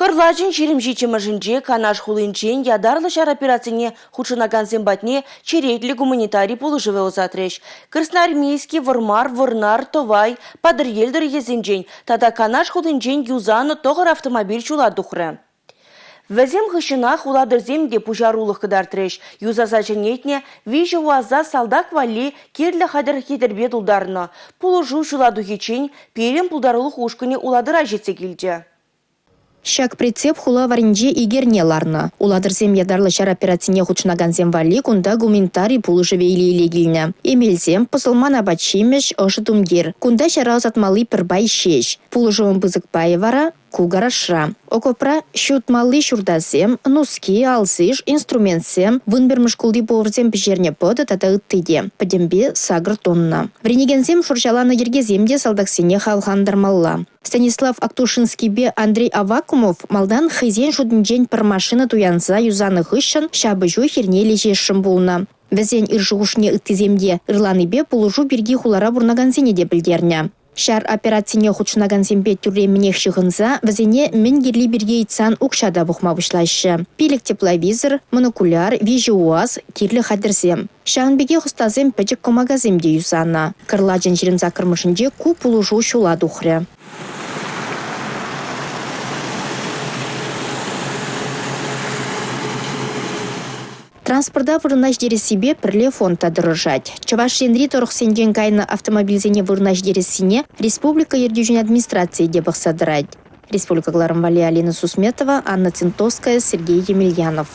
Кӑрлачӑн 27-мӗшӗнче Канаш хулинчен ятарлӑ ҫар операцине хутшӑнакансем патне черетлӗ гуманитари пулӑшӑвӗ ӑсатрӗҫ. Красноармейски, Вӑрмар, Вӑрнар, Тӑвай, Патӑрьел тӑрӑхӗсенчен тата Канаш хулинчен юсанӑ тӑхӑр автомобиль ҫула тухрӗ. Вӗсем хыҫҫӑнах улатӑрсем те пуҫарулӑх кӑтартрӗҫ. Юсаса ҫӗнетнӗ виҫӗ УАЗа салтак валли кирлӗ хатӗр-хӗтӗрпе тултарнӑ. Пулӑшу ҫула тухиччен пирӗн пултарулӑх ушкӑнӗ Улатӑра ҫитсе килчӗ. Ҫак прицеп хула варринче ик эрне ларнӑ. Улатӑрсем ятарлӑ ҫар операцине хутшӑнакансем валли кунта гуманитари пулӑшӑвӗ иле-иле килнӗ. Эмелсем, пӑсӑлман апат-ҫимӗҫ, ӑшӑ тумтир. Кунта ҫара ӑсатмалли пӗр пай ҫеҫ. Пулӑшӑвӑн пысӑк пайӗ вара Ку гаражра. Окопра ҫутмалли ҫуртасем, нуски, алсиш, инструментсем, 11-мӗш шкулти поварсем пӗҫернӗ пӑтӑ тата ытти те. Пӗтӗмпе 8 тонна. Вӗренекенсем шӑрҫаланӑ йӗркесем те салтаксене хавхалантармалла. Станислав Актушинскипе Андрей Аввакумов малтан хӑйсен шутӗнчен пӗр машина туянса юсанӑ хыҫҫӑн ҫапӑҫу хирне леҫесшӗн пулнӑ. Вӗсен ыр шухӑшне ыттисем те ырланипе пулӑшу пирки хулара пурӑнакансене те пӗлтернӗ. Ҫар операцине хутшӑнакансемпе тӳрремӗнех ҫыхӑнса вӗсене мӗн кирли пирки ыйтсан укҫа та пухма пуҫлаҫҫӗ. Пилӗк тепловизор, монокуляр, виҫӗ УАЗ, кирлӗ хатӗрсем. Ҫавӑн пекех ӑстасем пӗчӗк кӑмакасем те юсанӑ. Кӑрлачӑн 28-мӗшӗнче ку пулӑшу ҫула тухрӗ. Транспорта вырӑна ҫитерессипе Пӗрле фонд та тӑрӑшать. Чӑваш Енри тӑрӑхсенчен кайнӑ автомобильсене вырӑна ҫитерессине республика ертӳҫин администрацийӗ те пӑхса тӑрать. Республика кӑларӑм валли Алина Сусметова, Анна Цинтовская, Сергей Емельянов.